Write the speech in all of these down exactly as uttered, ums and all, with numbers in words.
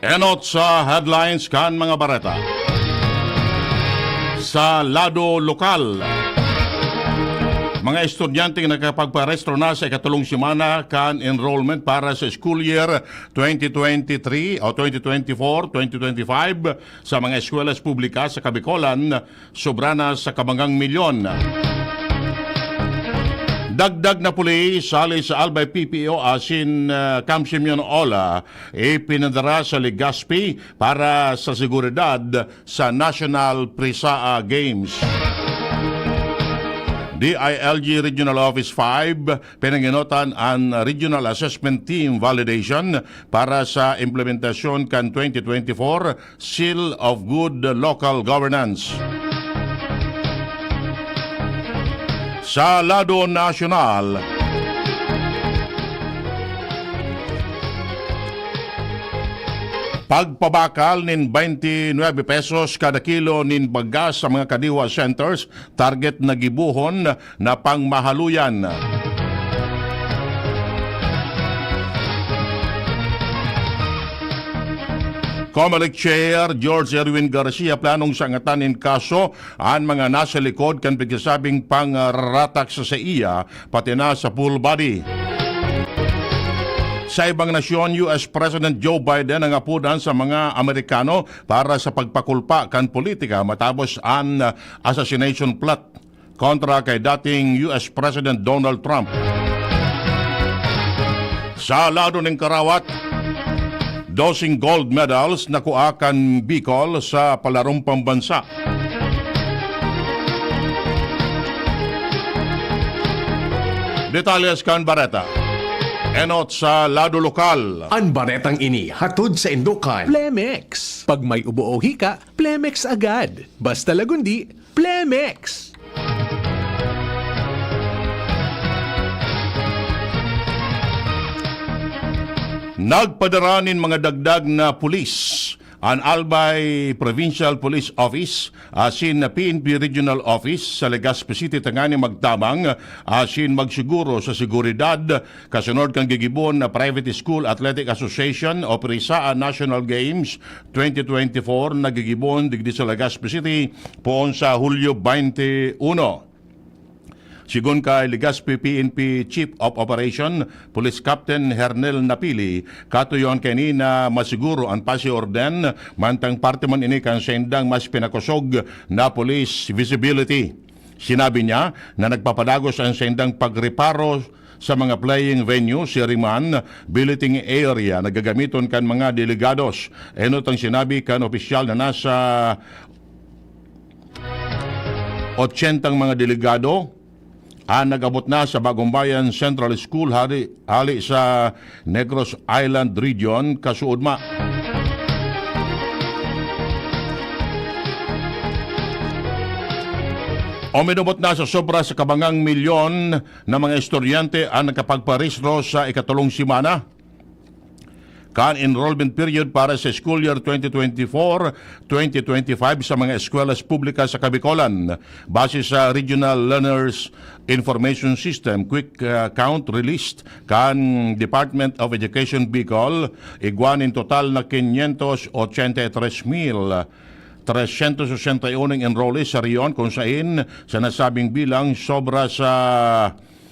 Enot sa headlines kan mga bareta. Sa lado lokal, mga estudyante nakapagparehistro na sa ikatulong semana kan enrollment para sa school year twenty twenty-three o twenty twenty-four, twenty twenty-five sa mga eskwelahan publika sa Kabikolan, sobra na sa kabangang milyon. Dagdag na pulis hali sa Albay P P O asin, ah, Camp Simeon Ola, ipinadara sa Legazpi para sa seguridad sa National Prisaa Games. D I L G Regional Office five, pinangenotan an Regional Assessment Team Validation para sa implementasyon kan twenty twenty-four Seal of Good Local Governance. Sa lado nasyonal, pagpabakal nin twenty-nine pesos kada kilo nin bagas sa mga Kadiwa centers, target na gibohon na pangmahaluyan. Comelec Chair George Erwin Garcia planong sangatan nin kaso an mga nasa likod kan pigsasabing pangraratak sa saiya, pati na sa full body. Sa ibang nasyon, U S President Joe Biden ang apodan sa mga Amerikano para sa pagpakulpa kan politika matapos an assassination plot kontra kay dating U S President Donald Trump. Sa lado nin karawat, doseng gold medals nakua kan Bicol sa palarong pambansa. Detalles kan bareta. Enot sa lado lokal. An baretang ini hatod sa Indokan Plemex. Pag may ubo o hika, Plemex agad. Basta Lagundi, Plemex! Nagpadara nin mga dagdag na pulis an Albay Provincial Police Office asin na P N P Regional Office sa Legazpi City tanganing magtabang asin magsiguro sa seguridad, kasunod kan gigibon na Private School Athletic Association o PRISAA National Games twenty twenty-four na gigibon digdi sa Legazpi City poon sa Hulyo twenty-one. Sigon kay Legazpi P N P Chief of Operation, Police Captain Hernel Napili, katuyohan kaini na masiguro an pasi-orden, mantang parte man ini kan saindang mas pinakosog na police visibility. Sinabi niya na nagpapadagos an saindang pagreparo sa mga playing venue, siring man, billeting area na gagamiton kan mga delegados. Enot ang sinabi kan opisyal na nasa ochentang mga delegado an nag-abot na sa Bagong Bayan Central School hali, hali sa Negros Island Region, kasuodma. Uminabot na sa sobra sa kabangang milyon na mga estudyante an nakapagparehistro sa ikatulong semana kan enrollment period para sa school year twenty twenty-four, twenty twenty-five sa mga eskwelahan publika sa Kabikolan. Base sa Regional Learners Information System Quick, uh, Count released kan Department of Education Bicol, igwa nin total na quinientos ochenta y tres mil trescientos sesenta y uno ang enrollees sa rehiyon, kung sain sa nasabing bilang sobra sa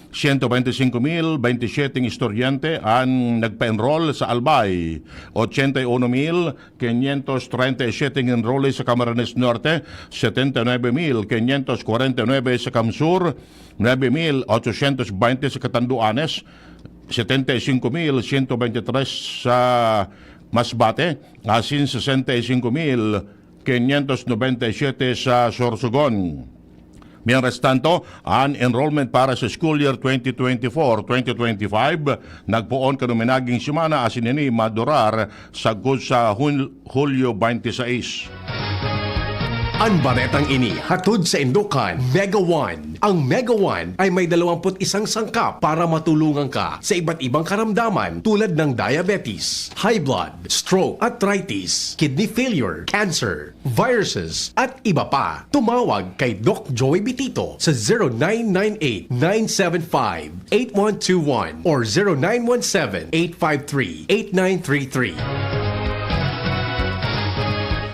ciento veinticinco mil veintisiete estudyante an nagpa-enroll sa Albay, ochenta y uno mil quinientos treinta y siete ang enrollees sa Camarines Norte, setenta y nueve mil quinientos cuarenta y nueve sa CamSur, nueve mil ochocientos veinte sa Catanduanes, setenta y cinco mil ciento veintitrés sa Masbate, asin sesenta y cinco mil quinientos noventa y siete sa Sorsogon. Mientras tanto, an enrollment para sa school year twenty twenty-four, twenty twenty-five nagpoon kan minaging semana asin ini madurar sagkod sa Hun-, Hulyo twenty-six. An baretang ini hatod saindo kan Mega One. Ang Mega One ay may dalawampu't isang sangkap para matulungan ka sa iba't ibang karamdaman tulad ng diabetes, high blood, stroke, arthritis, kidney failure, cancer, viruses, at iba pa. Tumawag kay Doc Joey Bitito sa zero nine nine eight, nine seven five, eight one two one or zero nine one seven, eight five three, eight nine three three.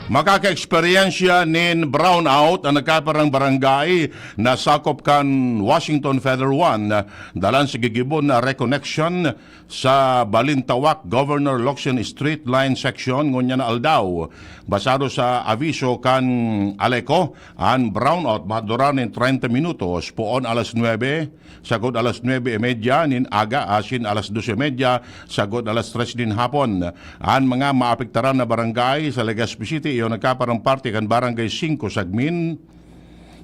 Makaka-eksperyensya nin brownout an nagkaparang barangay na sakop kan Washington Federal One, dalan sa gigibon na reconnection sa Balintawak, Governor Locsin Street Line Section, ngunyan na aldaw. Basado sa aviso kan ALECO, an brownout madurar nin treinta minutos, poon alas nuebe, sagkod alas nuebe y media nin aga, asin alas dos y media, sagkod alas tres nin hapon. An mga maapektaran na barangay sa Legazpi City iyo nagkaparang parte kan Barangay singko Sagmin,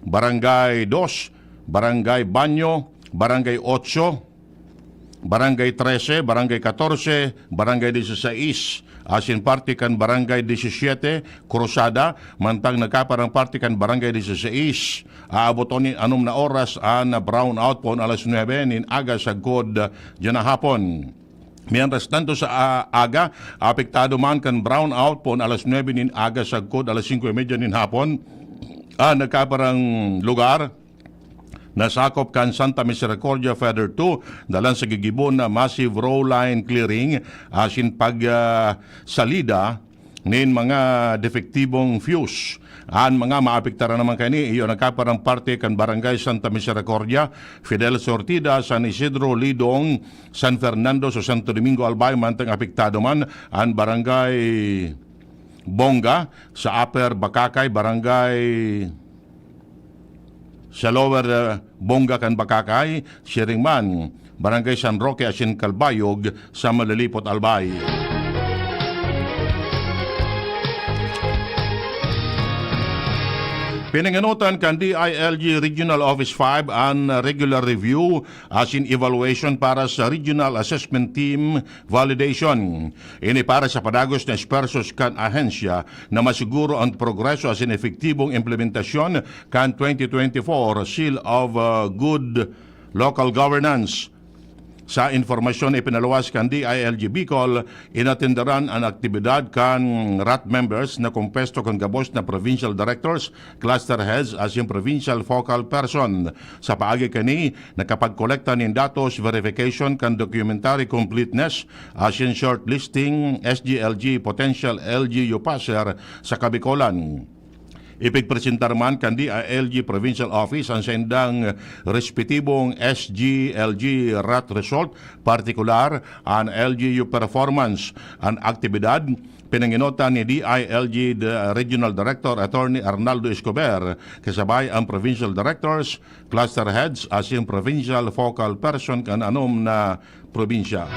Barangay dos, Barangay Banyo, Barangay otso, Barangay trese, Barangay katorse, Barangay disisais, asin parte kan Barangay disisiete, Cruzada, mantang nagkaparang parte kan Barangay disisais. Aaboton nin anom na oras an brownout poon alas nuebe nin aga sagkod diyan na hapon. Mientras tanto, sa, ah, aga, apektado man kan brownout poon alas nuebe nin aga sagkod alas singko y media nin hapon an nagkaparang lugar na sakop kan Santa Misericordia Feather two, dalan sa gigibon na massive row line clearing asin pag, ah, salida nin mga depektibong fuse. An mga maapektaran naman kaini, iyo nagkaparang parte kan Barangay Santa Misericordia, Fidel Sortida, San Isidro, Lidong, San Fernando, sa Santo Domingo, Albay, mantang apektado man an Barangay Bonga sa Upper Bacacay, Barangay sa Lower, eh, Bonga kan Bacacay, siring man, Barangay San Roque asin Calbayog sa Malilipot, Albay. Pinangenotan kan D I L G Regional Office five an regular review asin evaluation para sa Regional Assessment Team validation. Ini para sa padagos na esfuerzos kan ahensya na masiguro an progreso asin epektibong implementasyon kan twenty twenty-four Seal of, uh, Good Local Governance. Sa impormasyon na ipinaluwas kan D I L G Bicol, inatenderan an aktibidad kan R A T members na kompuesto kan gabos na provincial directors, cluster heads asin provincial focal person. Sa paagi kani, nakapagkolekta nin datos verification kan documentary completeness asin shortlisting S G L G potential L G U passer sa Kabicolan. Ipigpresentar man kan D I L G Provincial Office an saindang respetibong S G L G R A T result, partikular an L G U performance. An aktibidad pinangenotan ni D I L G de-, Regional Director Attorney Arnaldo Escobar, kasabay ang Provincial Directors, Cluster Heads, asin Provincial Focal Person kan anom na probinsya.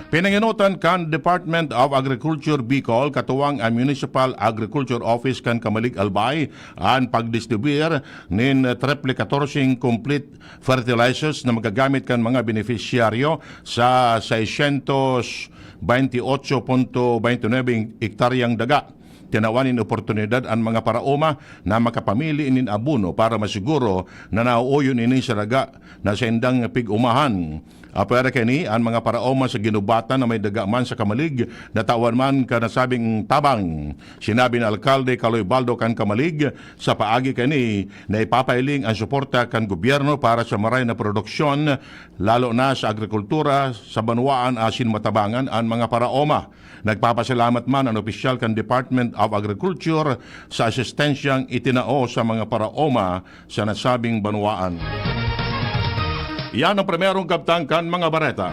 Pinangenotan kan Department of Agriculture Bicol, katuwang ang Municipal Agriculture Office kan Camalig, Albay, an pagdistribuir nin triple catorceng complete fertilizers na magagamit kan mga benepisyaryo sa seiscientos veintiocho punto veintinuebe hektaryang daga. Tinawan nin oportunidad an mga paraoma na makapamili nin abono para masiguro na nauuyon ini sa daga na saindang pig-omahan. Apwera kaini, an mga paraoma sa ginubatan na may daga man sa Camalig, natawan man kan nasabing tabang. Sinabi ni Alkalde Caloy Baldo kan Camalig, sa paagi kaini na ipapailing an suporta kan gobyerno para sa maray na produksyon, lalo na sa agrikultura, sa banwaan asin matabangan an mga paraoma. Nagpapasalamat man an opisyal kan Department of Agriculture sa asistensyang itinao sa mga paraoma sa nasabing banwaan. Yan ang primerong kabtang kan mga bareta.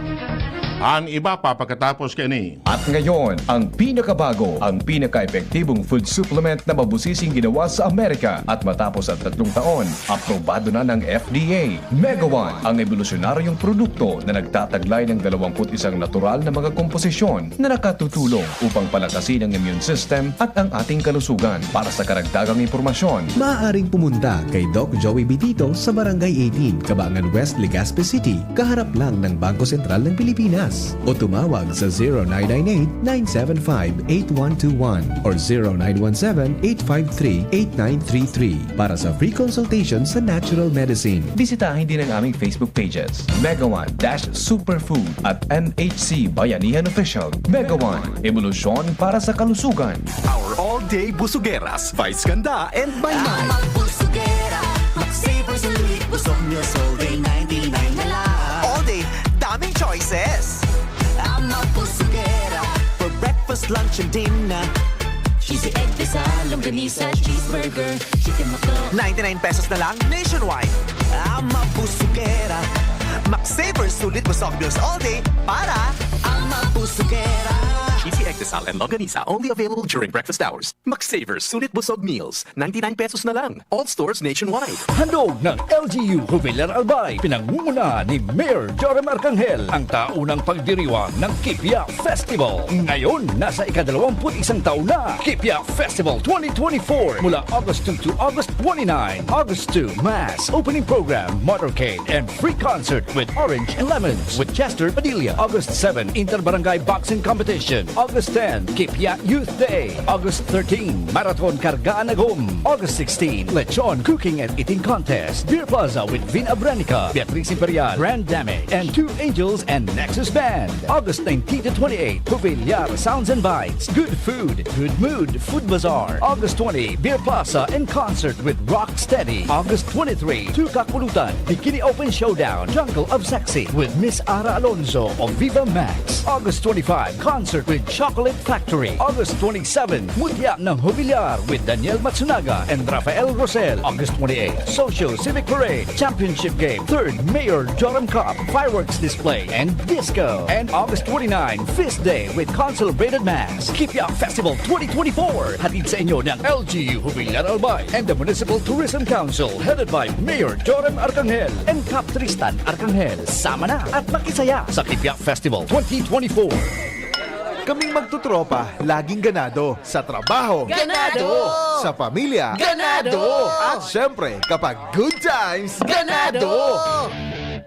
An iba pa pakatapos kaini. At ngayon, ang pinakabago, ang pinaka-epektibong food supplement na mabusising ginawa sa Amerika. At matapos ang tatlong taon, aprobado na ng F D A. Mega One, ang ebolusyonaryong produkto na nagtataglay ng dalawampu't isang natural na mga komposisyon na nakatutulong upang palakasin ang immune system at ang ating kalusugan. Para sa karagdagang impormasyon, maaaring pumunta kay Doc Joey Bitito sa Barangay eighteen, Cabangan West, Legazpi City, kaharap lang ng Bangko Sentral ng Pilipinas. O tumawag sa zero nine nine eight, nine seven five, eight one two one or zero nine one seven, eight five three, eight nine three three para sa free consultation sa natural medicine. Bisitahin din ang aming Facebook pages, Mega One dash Superfood at M H C Bayanihan Official. Mega One, ebolusyon para sa kalusugan. Our all-day busugeras, Vice Ganda and My Mind. Busugera, magsipon sulit, busog news all day, ninety-nine na lang. All day, daming choices. Ang mga busugera. For breakfast, Lunch and dinner. Cheesy egg, desal, longganisa, cheeseburger, chicken McDo. Ninety-nine pesos na lang nationwide. Ang mabusugera. Magsavor, sulit busog meals all day para ang mabusugera. Cheesy egg, desal, and longganisa only available during breakfast hours. Magsavor, sulit busog meals. Ninety-nine pesos na lang. All stores nationwide. Handog ng L G U Jubilar Albay, pinangungunahan ni Mayor Joram Arcangel, ang taunang pagdiriwang ng Kipia Festival. Ngayon, nasa ikadalawamput-isang taon na, Kipia Festival twenty twenty-four, mula August two to August twenty-nine. August two, Mass, opening program, motorcade, and free concert with Orange and Lemons with Chester Padilla. August seven, Inter-Barangay Boxing Competition. August ten, Kipia Youth Day. August thirteen, Marathon Kargaan Agom. August sixteen, Lechon Cooking and Eating Contest. Beer Plaza with Vin Abranica, Beatriz Imperial, Grand Dame, and Two Angels and Nexus Band. August nineteen to twenty-eight, Jubilar Sounds and Bites. Good food, good mood, Food Bazaar. August twenty, Beer Plaza and concert with Rock Steady. August twenty-three, Two Kapulutan, Bikini Open Showdown, Jungle of Sexy with Miss Ara Alonso of Viva Max. August twenty-five, concert with Chocolate Factory. August twenty-seven, Mutya ng Jubilar with Daniel Matsunaga and Rafael Rosel. August twenty-eight, Social Civic Parade, Championship Game, third Mayor Joram Cup, fireworks display, and disco. And August twenty-nine, Feast Day with Consolidated Mass. Kipia Festival twenty twenty-four. Hatid sa inyo ng L G U Jubilar Albay and the Municipal Tourism Council, headed by Mayor Joram Arcangel and Cap Tristan Arcangel. Sama na at makisaya sa Kipia Festival twenty twenty-four. Kaming magtotropa, laging ganado. Sa trabaho. Ganado! Sa pamilya. Ganado! At syempre, kapag good times, Ganado!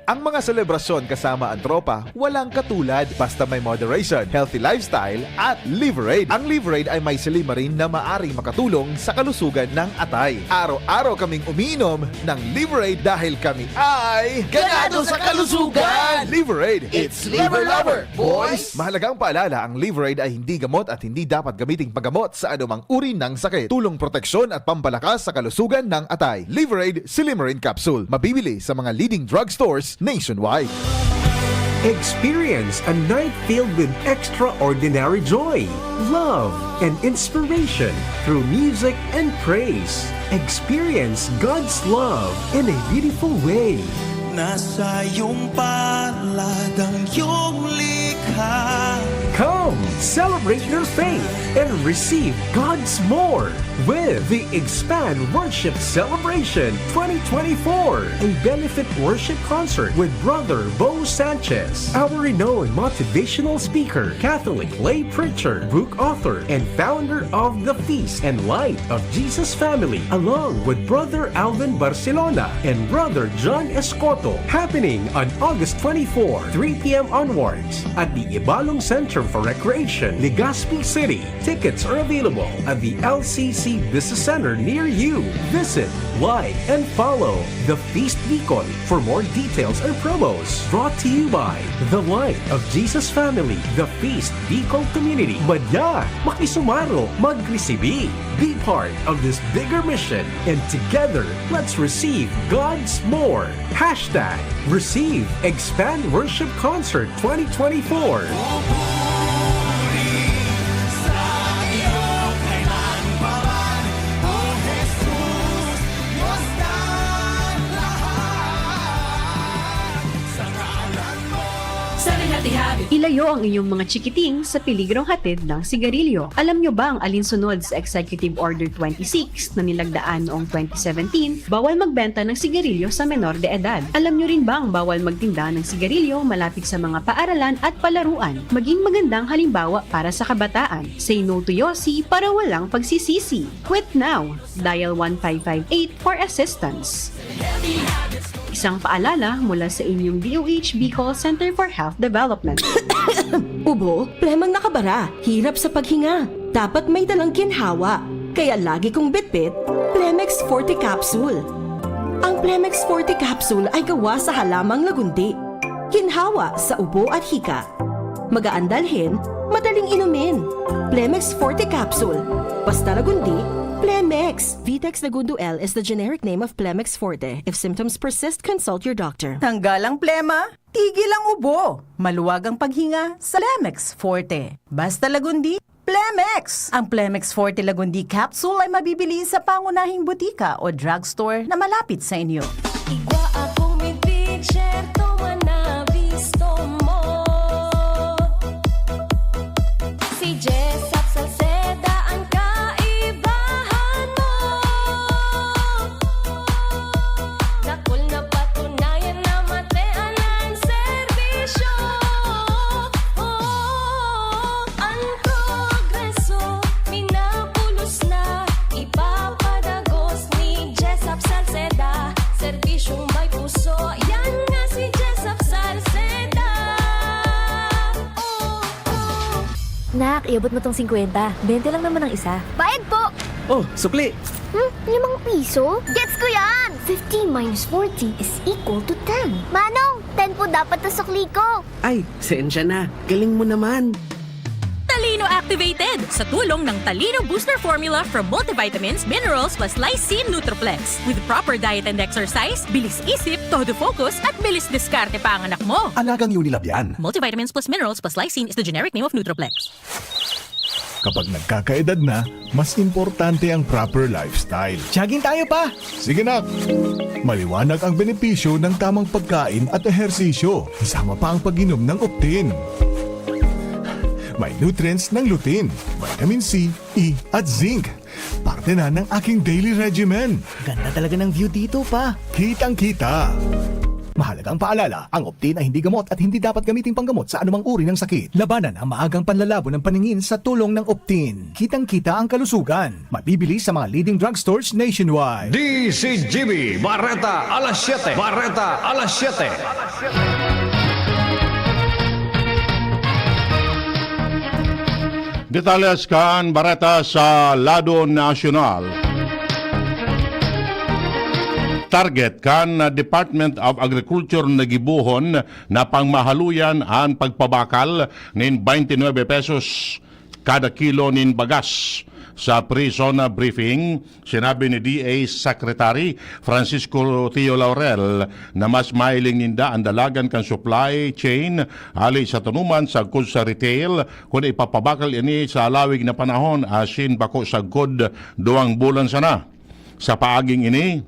Ang mga selebrasyon kasama ang tropa, walang katulad basta may moderation, healthy lifestyle, at Liverade. Ang Liverade ay may silimarin na maaring makatulong sa kalusugan ng atay. Araw-araw kaming umiinom ng Liverade dahil kami ay Ganado sa kalusugan! Liverade! It's Liver Lover, boys! Mahalagang paalala, ang Liverade ay hindi gamot at hindi dapat gamiting paggamot sa anumang uri ng sakit. Tulong proteksyon at pampalakas sa kalusugan ng atay. Liverade Silimarin Capsule. Mabibili sa mga leading drugstores nationwide. Experience a night filled with extraordinary joy, love, and inspiration through music and praise. Experience God's love in a beautiful way. Nasa iyong palad ang iyong likha. Come, celebrate your faith and receive God's more with the Expand Worship Celebration twenty twenty-four, a benefit worship concert with Brother Bo Sanchez, our renowned motivational speaker, Catholic lay preacher, book author, and founder of the Feast and Light of Jesus Family, along with Brother Alvin Barcelona and Brother John Escoto, happening on August twenty-four, three p m onwards, at the Ibalong Center for Recreation, Legazpi City. Tickets are available at the L C C Business Center near you. Visit, like, and follow The Feast Bicol for more details and promos. Brought to you by The Light of Jesus Family, The Feast Bicol Community. Madya, makisumaro, magresibi. Be part of this bigger mission, and together, let's receive God's more. Hashtag Receive Expand Worship Concert twenty twenty-four. Pupuri sa iyo kailan pa man, O Jesus, Diyos ng lahat. Sa ngalan mo. Sa Happy Habit. Ilayo ang inyong mga chikiting sa peligrong hatid ng sigarilyo. Alam nyo bang alinsunod sa Executive Order twenty-six na nilagdaan noong twenty seventeen, bawal magbenta ng sigarilyo sa menor de edad? Alam nyo rin bang bawal magtinda ng sigarilyo malapit sa mga paaralan at palaruan? Maging magandang halimbawa para sa kabataan. Say no to Yossi para walang pagsisisi. Quit now! Dial one five five eight for assistance. Isang paalala mula sa inyong D O H Bicol Center for Health Development. Ubo, plemang nakabara, hirap sa paghinga. Dapat may dalang ginhawa. Kaya lagi kong bitbit, Plemex Forte Capsule. Ang Plemex Forte Capsule ay gawa sa halamang lagundi. Ginhawa sa ubo at hika. Magaan dalhin, madaling inumin. Plemex Forte Capsule. Basta Lagundi, Plemex. Vitex Lagundo L is the generic name of Plemex Forte. If symptoms persist, consult your doctor. Tanggal ang plema, tigil ang ubo. Maluwag ang paghinga sa Plemex Forte. Basta Lagundi, Plemex! Ang Plemex Forte Lagundi Capsule ay mabibili sa pangunahing butika o drugstore na malapit sa inyo. Igwa akong mitichar, tuman na bisto mo. Si Jessop Salceda ang kaibahan mo. Dakul na patunayan na matean ang serbisyo. Oh, ang progreso, minabulos na, ipapadagos ni Jessop Salceda. Serbisyong may puso, yan nga si Jessop Salceda. Oh, oh. Nak, iabot mo tong singkwenta. Bente lang naman ang isa. Bayad po! Oh, sukli! Hmm? Limang piso? Gets ko yan! Fifty minus forty is equal to ten. Manong, ten po dapat na sukli ko. Ay, sensya na. Galing mo naman. Talino activated sa tulong ng Talino Booster Formula from multivitamins, minerals plus lysine Nutriplex. With proper diet and exercise, bilis isip, todo focus, at bilis diskarte pa ang anak mo. Alagang Unilab yan. Multivitamins plus minerals plus lysine is the generic name of Nutriplex. Kapag nagkakaedad na, mas importante ang proper lifestyle. Jogging tayo, pa! Sige, nak! Maliwanag ang benepisyo ng tamang pagkain at ehersisyo, kasama pa ang pag-inom ng Optin. May nutrients ng lutein, vitamin C, E, at zinc. Parte na ng aking daily regimen. Ganda talaga ng view dito, pa. Kitang-kita. Mahalagang paalala, ang Optin ay hindi gamot at hindi dapat gamiting panggamot sa anumang uri ng sakit. Labanan ang maagang panlalabo ng paningin sa tulong ng Optin. Kitang-kita ang kalusugan. Mabibili sa mga leading drugstores nationwide. D C G B, Bareta alas siyete. Bareta alas siyete. Detalles kan bareta sa lado nasyonal. Target kan Department of Agriculture na gibohon na pangmahaluyan an pagpabakal nin twenty-nine pesos kada kilo nin bagas. Sa pre-zona briefing, sinabi ni D A Secretary Francisco Teo Laurel na mas mahiling ninda an dalagan kan supply chain hali sa tanuman sagkod sa retail, kun ipapabakal ini sa halawig na panahon asin bako sagkod duwang bulan sana. Sa paaging ini,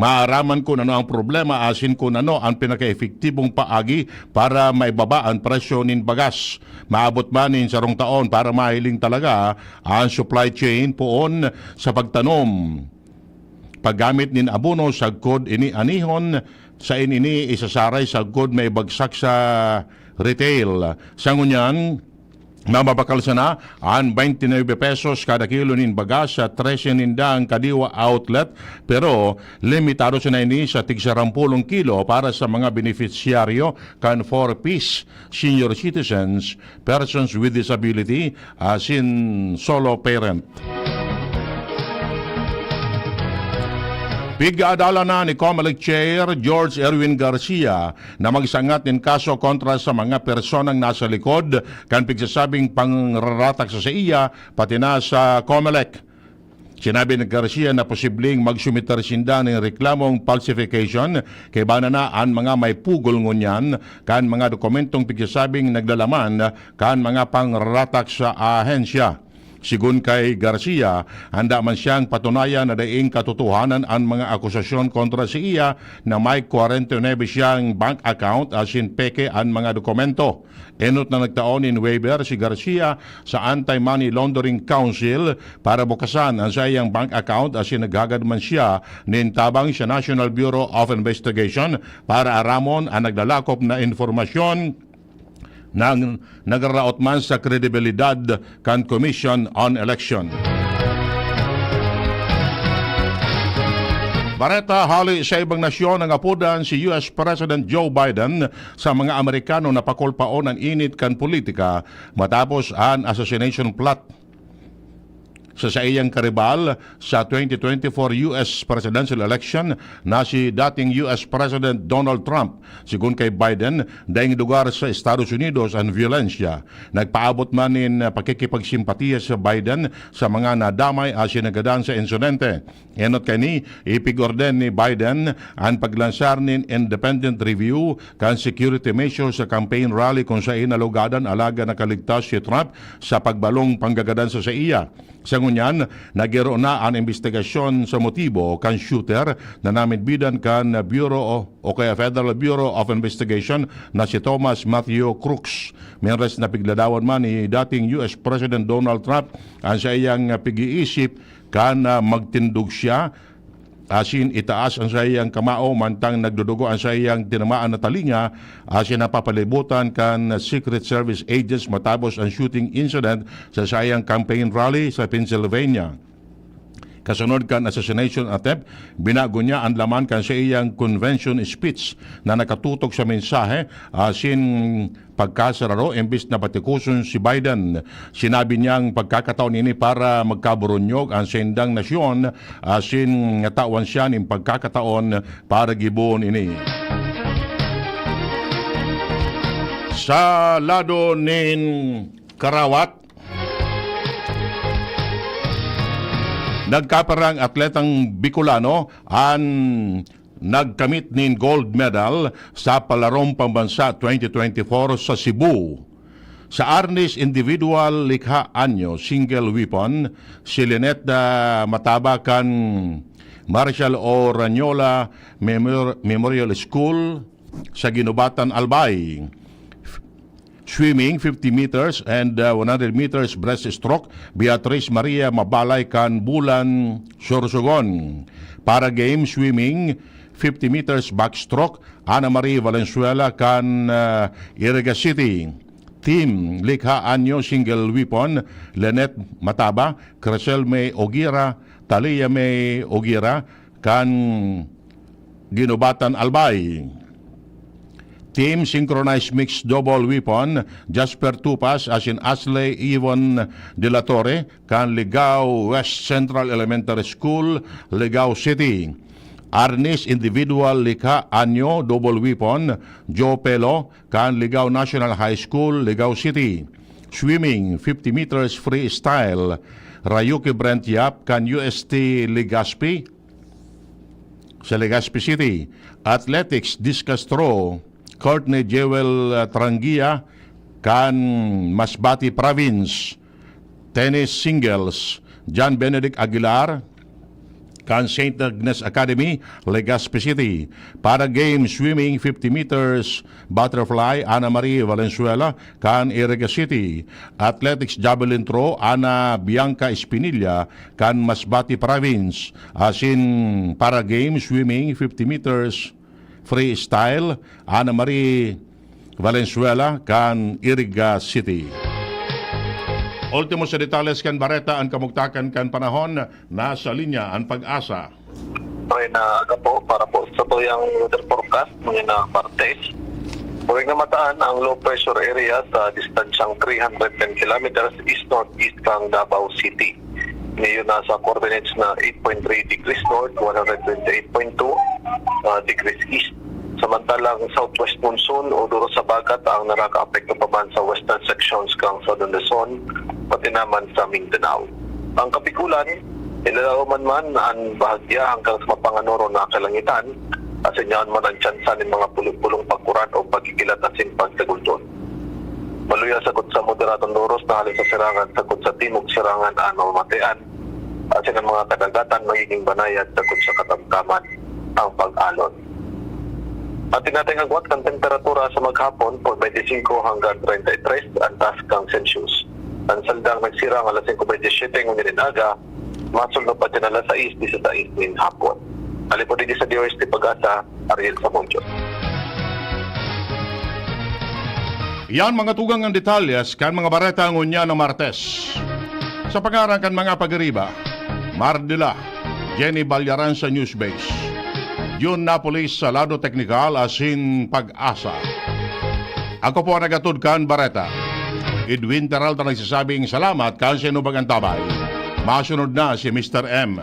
maaraman kun ano ang problema asin kun ano an pinakaepektibong paagi para maibaba an presyo nin bagas. Maabot man nin sarong taon para mahiling talaga an supply chain poon sa pagtanom, paggamit nin abono sagkod ini anihon, sain ini isasaray sagkod maibagsak sa retail. Sa ngunyan, mamabakal sana an twenty-nine pesos kada kilo nin bagas sa trese nindang kadiwa outlet, pero limitado sana ini sa tig sarampulong kilo para sa mga benepisyaryo kan four Ps, senior citizens, persons with disability, asin solo parent. Pig-aadalan na ni Comelec Chair George Erwin Garcia na magsangat nin kaso kontra sa mga personang nasa likod kan pigsasabing pangraratak sa saiya, pati na sa Comelec. Sinabi ni Garcia na posibleng magsumiter sinda nin reklamong falsification, kaiba na an mga may pugol ngunyan kan mga dokumentong pigsasabing naglalaman kan mga pangraratak sa ahensya. Sigon kay Garcia, handa man siyang patunayan na daing katotohanan an mga akusasyon kontra saiya na may kwarenta y nuebe siyang bank account asin peke an mga dokumento. Enot na nagtao nin waiver si Garcia sa Anti-Money Laundering Council para bukasan an saiyang bank account asin naghagad man siya nin tabang sa National Bureau of Investigation para aramon an naglalakop na impormasyon na nagraraot man sa kredibilidad kan Commission on Election. Bareta hali sa ibang nasyon, nangapodan si U S President Joe Biden sa mga Amerikano na pakulpaon an init kan politika matapos an assassination plot sa saiyang karibal sa twenty twenty-four U S presidential election na si dating U S President Donald Trump. Sigon kay Biden, daing lugar sa Estados Unidos an biyolensya. Nagpaabot man nin pakikipagsimpatiya si Biden sa mga nadamay asin nagadan sa insidente. Enot kaini, ipig-orden ni Biden an paglansar nin independent review kan security measures sa campaign rally kun saen nalugadan, alagad nakaligtas si Trump sa pagbalong panggagadan sa saiya. Sa ngunyan, nagiro na an imbestigasyon sa motibo kan shooter na namidbidan kan Bureau o kaya Federal Bureau of Investigation na si Thomas Matthew Crooks. Mientras, napigladawan man ni dating U S President Donald Trump an saiyang pag-iisip kan, ah, magtindog siya asin itaas an saiyang kamao mantang nagdudugo an saiyang tinamaan na talinga asin napapalibutan kan Secret Service agents matapos an shooting incident sa saiyang campaign rally sa Pennsylvania. Kasunod kan assassination attempt, binago niya an laman kan saiyang convention speech na nakatutok sa mensahe asin pagkasararo, imbis na patikoson si Biden. Sinabi niyang pagkakataon ini para magkaburunyog an saindang nasyon, asin natawan siya nin pagkakataon para gibohon ini. Sa lado nin karawat, nagkapirang atletang Bicolano an nagkamit nin gold medal sa Palarong Pambansa twenty twenty-four sa Cebu. Sa arnis individual likha anyo single weapon, si Lynette, ah, Mataba kan Marshal O. Ranyola Memor-, Memorial School sa Guinobatan, Albay. Swimming, fifty meters and, uh, one hundred meters breaststroke, Beatrice Maria Mabalay kan Bulan, Sorsogon. Para game swimming, fifty meters backstroke, Ana Marie Valenzuela kan, uh, Iriga City. Team, likha anyo single weapon, Lynette Mataba, Cresel May Ogira, Talia May Ogira, kan Guinobatan, Albay. Team Synchronized Mixed Double Weapon, Jasper Tupas asin Asley Ivon de la Torre kan Ligao West Central Elementary School, Ligao City. Arnis Individual Likha Anyo Double Weapon, Joe Pelo kan Ligao National High School, Ligao City. Swimming, fifty meters freestyle, Rayuki Brent Yap kan U S T Legazpi, sa Legazpi City. Athletics, discus throw, Courtney Jewel, uh, Trangia kan Masbate Province. Tennis singles, John Benedict Aguilar kan Saint Agnes Academy, Legazpi City. Para game swimming, fifty meters butterfly, Ana Marie Valenzuela kan Iriga City. Athletics javelin throw, Ana Bianca Espinilla kan Masbate Province. Asin para game swimming, fifty meters freestyle, Ana Marie Valenzuela kan Iriga City. Ultimo sa detalles kan bareta, an kamugtakan kan panahon, nasa linya an PAGASA. Okay na aga po para po sa tuyang weather forecast ngayon na Martes. Pwede na mataan ang low pressure area sa distansyang three hundred ten kilometers east-northeast kan Davao City. Ngayon nasa coordinates na eight point three degrees north, one hundred twenty-eight point two, ah, degrees east. Samantalang southwest monsoon o duro sa bagat ang nakakaapekto pa man sa western sections kan Southern Luzon, pati naman sa Mindanao. Ang Kapikulan, ilalaoman man an bahagya hanggang sa mapanganoro na kalangitan, asin yaon man an tsansa nin mga pulong-pulong pagkuran o pagkikilat asin pagtagulton. Maluya sagkod sa moderadong doros na hale sa sirangan, sagkod sa timog sirangan an mamamatean, asin an mga kadagatan magiging banayad sagkod sa katamtaman ang pag-alon. Atin natin agwat kan temperatura sa maghapon, forty-five hanggang thirty-three an taas kan Celsius. An saldang nagsirang alas singko beinte siyete ngunyan nin aga, masunod pa din alas sais disisais nin hapon. Hali po digdi sa D O S T PAGASA, Ariel Samonjo. Yan mga tugang ang detalyes kan mga bareta ngunyan na Martes. Sa pangaran kan mga pagiriba, Mardila, Jenny Balyaran sa Newsbase, Jun Napolis sa lado teknikal asin PAGASA. Ako po ang nagatod kan bareta, Edwin Peralta, nagsasabing salamat kan sa inyo pag-antabay. Masunod na si Mister M.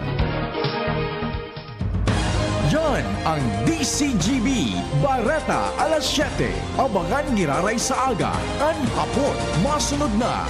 Yan ang D C G B, Bareta alas siyete. Abangan giraray sa aga, kan hapon. Masunod na.